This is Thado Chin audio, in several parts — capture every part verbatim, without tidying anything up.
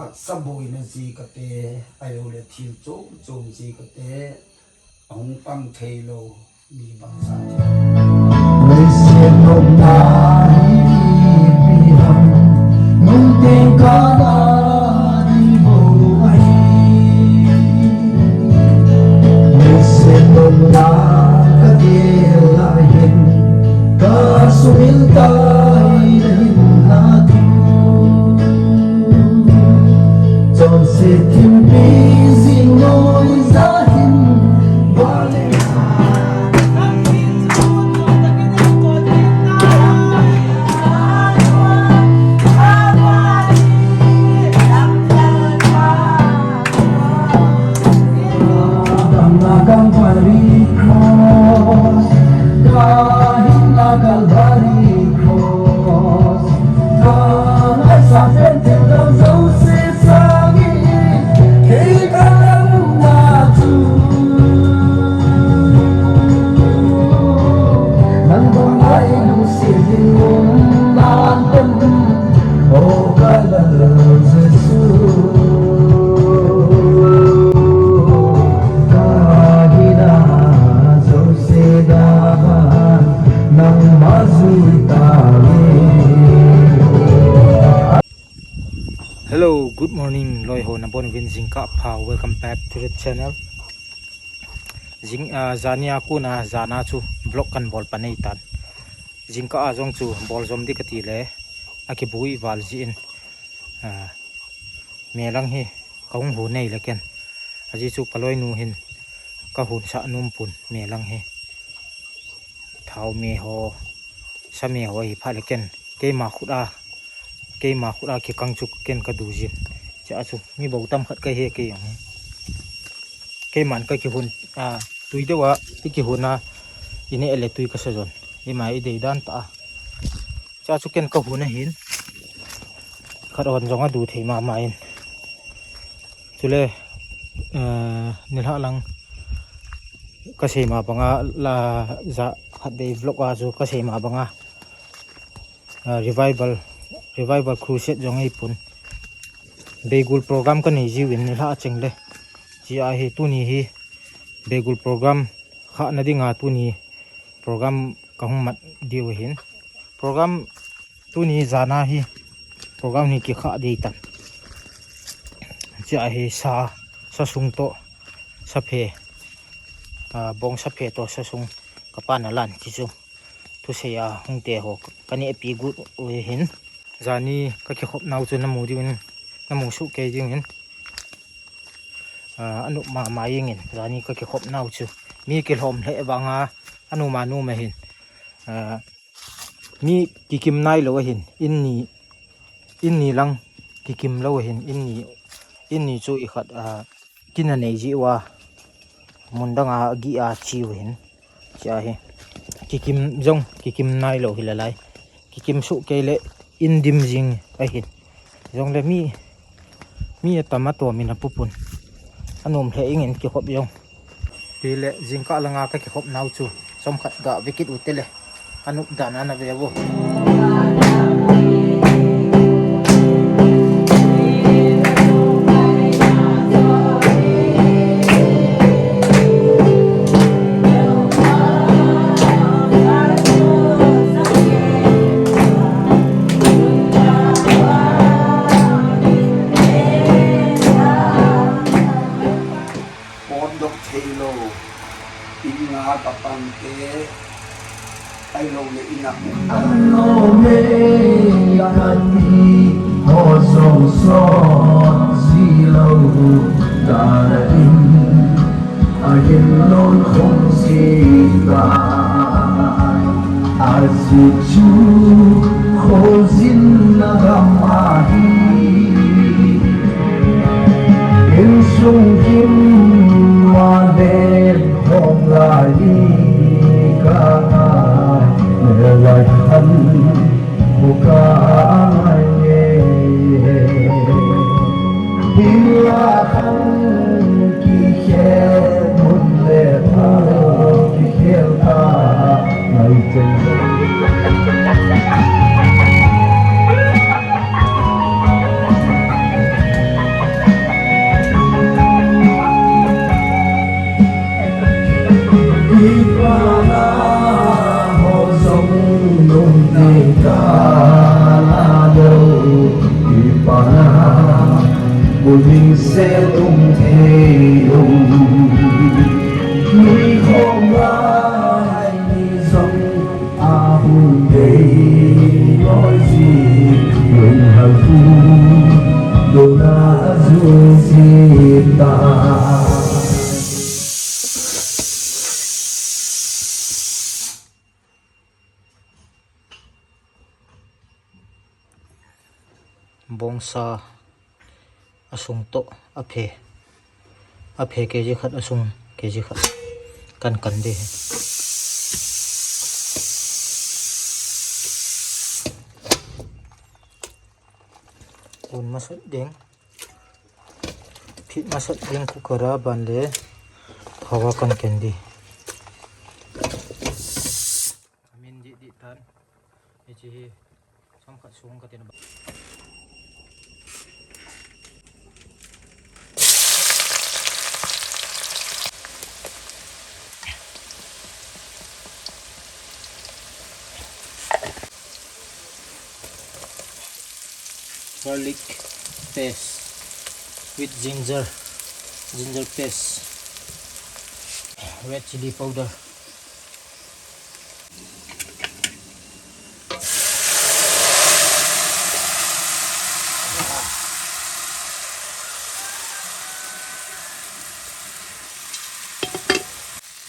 Saboina ji kate, ahilouleh thil chom chom ji kate, ahung pang thei lou mi bangsa. Leiset nopna hi ipi ham, nungteng kana ding bou ahi. Leiset nopna kagel a hin, kasumil tai nahin na thu. Chonset thimpi jing noi ja hin vale. Hello, good morning, loi ho, nabon uvin jingkah pha, welcome back to the channel. Jing, ah, jani a kona, jana chu vlog kan bol pan ahitan. Jingkah a jong chu bol jom ding kati le, akibui val jin, ah, me lang hi kahung hun nei le ken. Ajeh chu kaloinu hin kahun sah nom pon me lang hi. Thao me ho, sa me ho hi pha le ken. Keima khut a, keima khut a kikang chu ken kadu jin. Chua chu mi bou tam khat kahi kei jong hi. Keiman kakihun, a, tui deu a, ikihun a, ineh le tui kasa jon. Ima idei dan ta a. Chua chu ken kahun ahin. Khat hon jong adu thei mama in. Chule, eh, nilhah lang kasei ma banga la ja khat vei vlog a chu kasei ma banga, eh, revival, revival crusade jong ahipon. Beigul program kanei jiuvin nilhah a cheng le. Chua hi tuni hi Beigul program khahna dinga tuni program kahung mat diu ahin. Program tuni jana hi program hi kikhah ding tan. Chua hi sa, sa sung toh, sa phe, ah, bong sa phe toh sa sung kapan alan ti chu. Thusei a hung te ho kanehpi got u ahin. Jani kakikhop nau chu namu diuvin, namu soh kei diuvin. Ah, anop mama jengin, jani kakikhop nau chu. Mi kilhom lheh vanga, anom anom ahin. Ah, mi kikim nailou ahin, in ni, in ni lang kikim lou ahin, in ni, in ni chu ikhat, ah, kin anei jiuva, mun danga gih a chiu ahin. Chua hi. Kikim jong, kikim nailou hi lalai. Kikim soh kei le in dim jing ahin. Jongle mi, mi atam atom in apupun. Anom lheh jengin kikhop jong. Tile jingkah langa kakikhop nau chu. Chomkhat gave kit u tile. Anop dan a nave vo. Potdoh theilou, in nga kapang te, ahilouleh in a. Ano me kati ho song sot jilou, ta in, ahin lon khom jita. Ajeh chu khojin na gam ahi. Insung kim ma le hong lai ka ngai, le lai khan ko ka ngai nge. Hinla khan kikhel mun le tha kikhel ta ngai chen. Building se tum thei lou, nui khom lai ni zong a hun thei loi si, lung hal thu, dona a zui si ta. Bongsa a sung toh a phe, a phe kg khat, a sung kg khat kan kan ding ahi. Kun masat ding, phit masat ding cooker a ban le thawa kan kan ding. Amin di di tan. Hiche hi som khat sung ka tin ba. Garlic paste with ginger, ginger paste, red chili powder.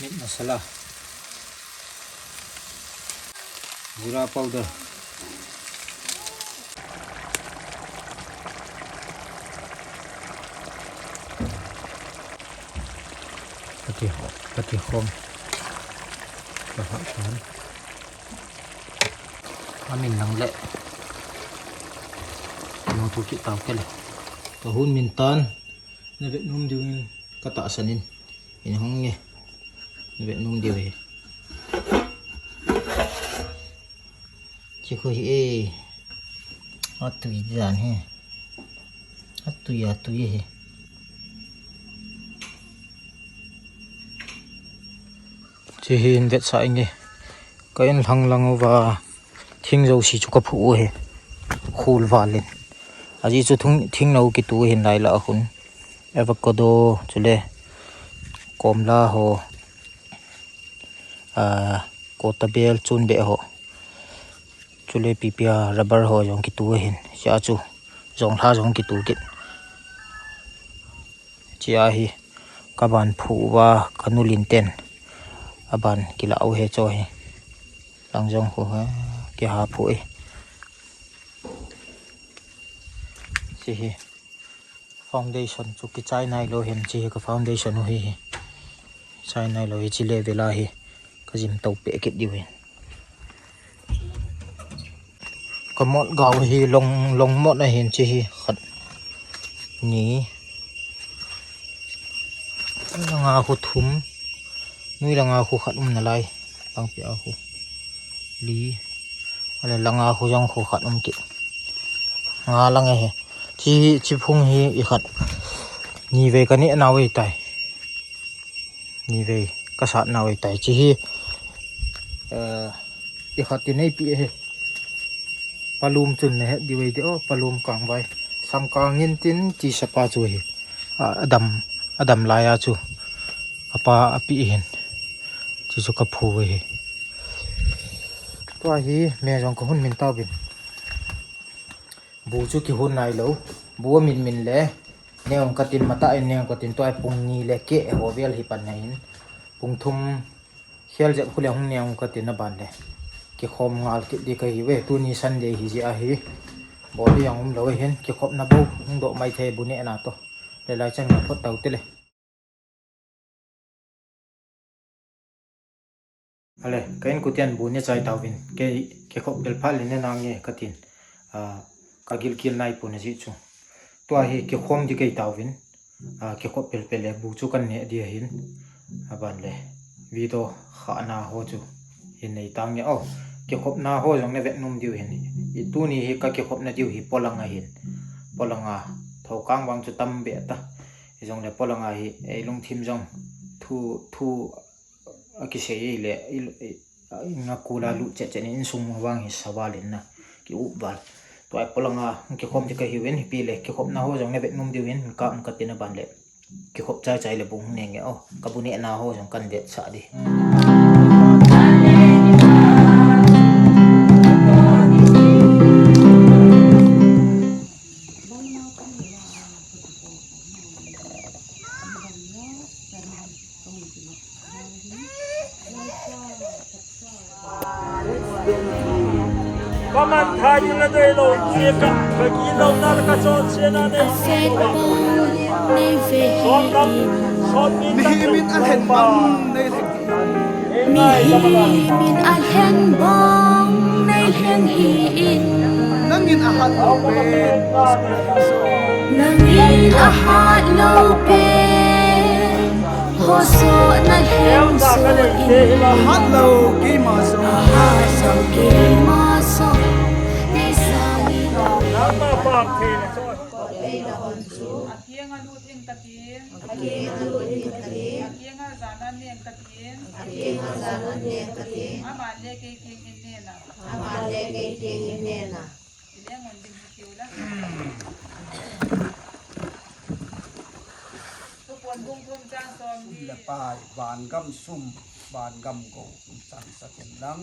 Meat masala, jeera powder. Kati, kati khom. Ka ha tan. Amin lang le. Mo tu ki tau ke le. Ka hun min tan. Na vet nom diu in ka tahsan in. In hong nge. Na vet nom diu hi. Chi khu hi e. A tui dan hi. A tui, a tui hi. Chi hi in vetsah inge. Ka in lhang lang uva thing jouse chu ka phu u hi. Khul val in. Ajeh chu thing, thing no kitu hin lai lah a khun. Avocado chule komla ho. A, kotabel chun beh ho. Chule pipia rubber ho jong kitu hin. Sia chu jong lha jong kitu kit. Chia hi ka ban phu uva ka nu lin ten. A ban kila u he cho hi. Lang jong khu ha, ki ha phu e. Chi hi. Foundation chu kichai nai lou hin, chi hi ka foundation u hi hi. Chai nai lou hi, chi le vela hi. Ka jim to pe kit diu hin. Ka mot gau hi long, long mot a hin chi hi khat. Ni. Langa khu thum. Nui langa khu khat um nalai. Pangpi a khu. Li. Ale langa khu jong khu khat um ki. Nga lang e he. Chi, chi phung hi i khat. Ni ve ka ni na ve tai. Ni ve ka sat na ve tai. Chi hi. Eh, i khat ti nei pi he. Palum chun na het di ve de o, palum kang vai. Sam kang in tin chi sapa chu hi. A, adam, adam lai a chu. Apa api hin. Chi chu ka phu ve hi. Tua hi me jong ka hun min tau bin. Bu chu kihun nai lou. Bu a min min le. Neong katin mata in neong katin tua pung ni le ke ho vel hi pan na in. Pung thum khel jep khu le hung neong katin a ban le. Kikhom ngal kit di ka hi ve, tuni Sunday hi jeh a hi. Bol di jong um lou hin kikhop na bou hung doh mai thei bu ne na to. Le lai chan nga phot tau te le. Ale, ka in kutian bu ne chai tauvin, ke, ke khop pel pha le ne na nge katin, a, ka gilkil nai pon a ji chu. Tua hi ke khom di kei tauvin, a, ke khop pel pel le bu chu kan ne di hin, a ban le, video kha na ho chu, hin nei tang nge, o, ke khop na ho jong ne vet num diu hin, i tuni hi ka ke khop na diu hi polang a hin, polang a, tho kang vang chu tam be ta, i jong le polang a hi, ei lungthim jong, thu, thu, a kisei le, i, i, a, nga kula lu chet chet in sung vang hi saval in na, ki up val. Tua polanga kikhom di kahiuvin, hipi le kikhopna ho jong navet nom diuvin, ka um katina ban le. Kikhop chai chai le bu nenge o, kabu nehna ho jong kan vetsah di. Kaman thai ding le dei lou, ka, ka gin lou na le ka chonse na nei. Sot lam, sot mi. Mihem in alhen bang nei lheng. Mihem in alhen bang nei lheng hi in. Nangin ahat lou pen. Nangin ahat lou pen. Hoso na lhem so in. Ahat lou keima so. Ahat lou keima so. Nei sang in. Nangma pam thei na so. Akiang a lut in katin. Akiang a lut in katin. Akiang a jan an neng katin. Akiang a jan an neng katin. Aman le kei kiang in nena. Aman le kei kiang in nena. Lalpa, vangam sum, vangam gou, sum chang sakin lang.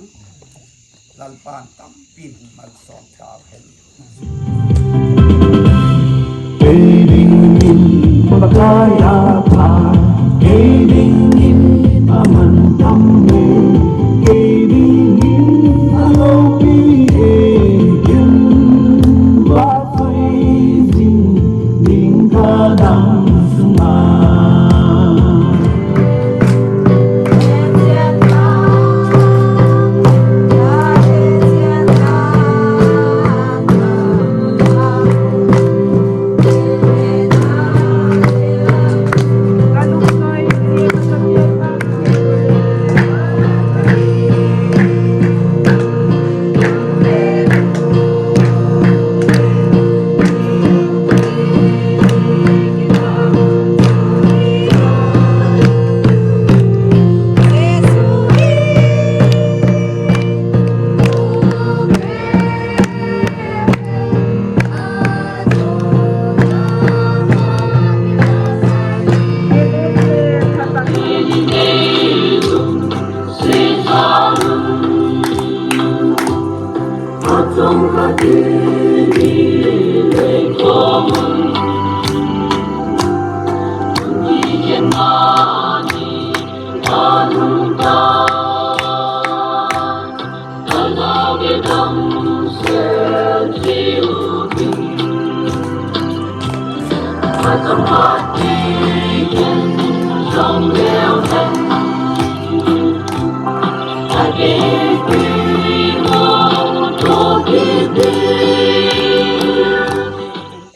Lalpan tampin malsom tau hen. Kei dingin Pakai a pha, kei dingin aman tam e, kei dingin aloupi e, ken va soi jing ding ka dam sunga.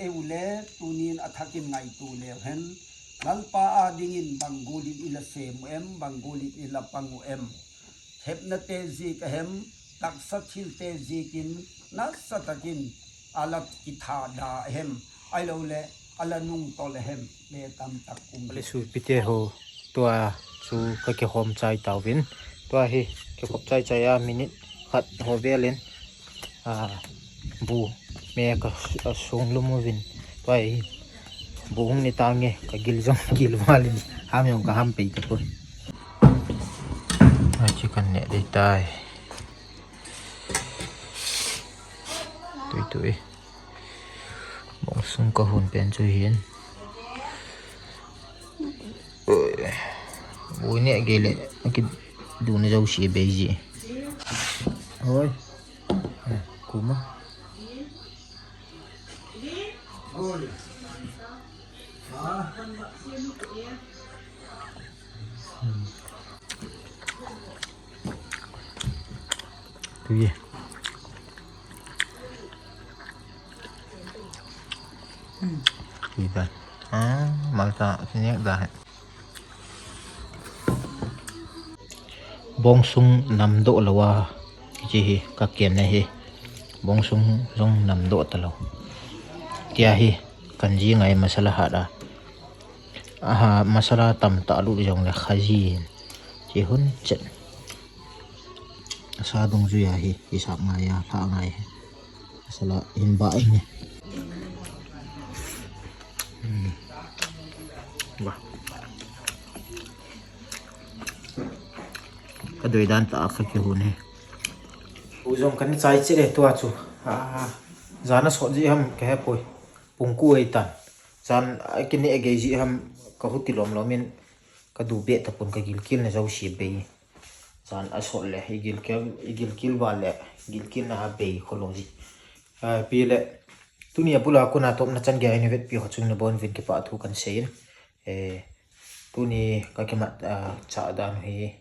Ei u le, tunin athakin ngaito leu hen. Lalpa a dingin bang gol in i la sem u em, bang gol in i la pang u em. Thepna te jik a hem, taksa thil te jikin, nasa takin, a la kitha da a hem, ahilou le, a la nungtol a hem, le tam tak um. Le supi te ho, tua chu ka kihom chai tauvin, tua hi, kihop chai chai a minute khat ho velin, a, bu, me ka, a, sung lum uvin, tua hi, bu hung ni tange, ka gil jong, gil valin, ham jong ka ham pei tapoi. Ai, chicken neh dei tai. Tui tui. Bong sung ka hun pen chu hin. Ui. Ui, neh gei le. Aki du na jau si bei ji. Oi. Kuma. Tui. Tui da. Ah, malta, sini da. Bong sung nam doh lou a, hiche hi ka ken na hi. Bong sung jong nam doh talou. Tia hi, kan ji ngai masala hat a. Aha, masala tamtah lut jong le kha ji hin. Chi hun chet. Sa dungjui a hi, hisap ngai a, pha ngai hi. Sala hin ba ing. Ka doi dan ta kha ki hun he. U jong kan chai che le tua chu. Ah, jana so ji ham ka he poi. Pung ku ei tan. Jan a kine a gei ji ham ka huti lom lom in ka du be ta pun ka gilkil na jo si be. Jan a so le i gilkil i gilkil ba le gilkil na ha be kho lo ji. Ah, pi le tuni a bula kuna top na chan ge ai ne vet pi ho chung na bon vin ki pa thu kan sei in. Eh, tuni ka kimat, ah, cha dan hi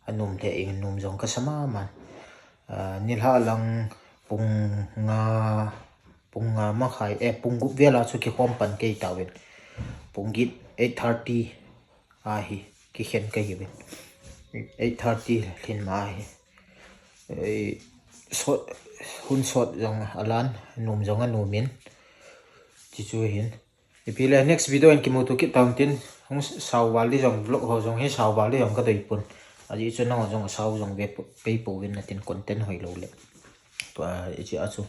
a num le ing num jong ka sama man. Ah, nilha lang pung nga, pung nga ma khai, eh, pung gup vela chu ki khom pan kei ta vel. Pung git eight thirty a hi ki khen ka hi vel. Eight thirty lhin ma hi. Eh, sot, hun sot jong a lan, num jong a num in. Chi chu hin. Ipi le next video in kimuto kit taun tin, hung sau val di jong vlog ho jong hi sau val di jong ka doi pun. Aji chu nang jong sau jong ve pei po vin na tin content hoi lo le. Tua, ichi a chu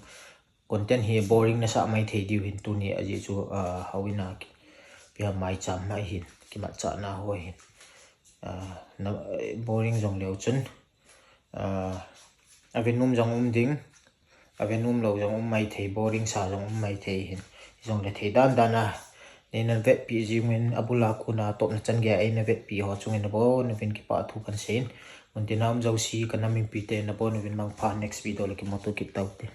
content hi boring na sa mai thei diu hin tuni aji chu, ah, hau in a ki. Pia mai cham mai hin, kimat cha na ho hin. Ah, na, boring jong leo chun. Ah, a ve num jong um ding. A ve num lo jong um mai thei, boring sa jong um mai thei hin. Jong le thei dan dan a. Nei nan vet pi jing in a bula kuna top na chan ge ai na vet pi ho chung in a bo na vin ki pa thu kan sei in. Mun tin a um jo si ka na min pi te na bo na vin mang pha next video le kimuto kit tau te.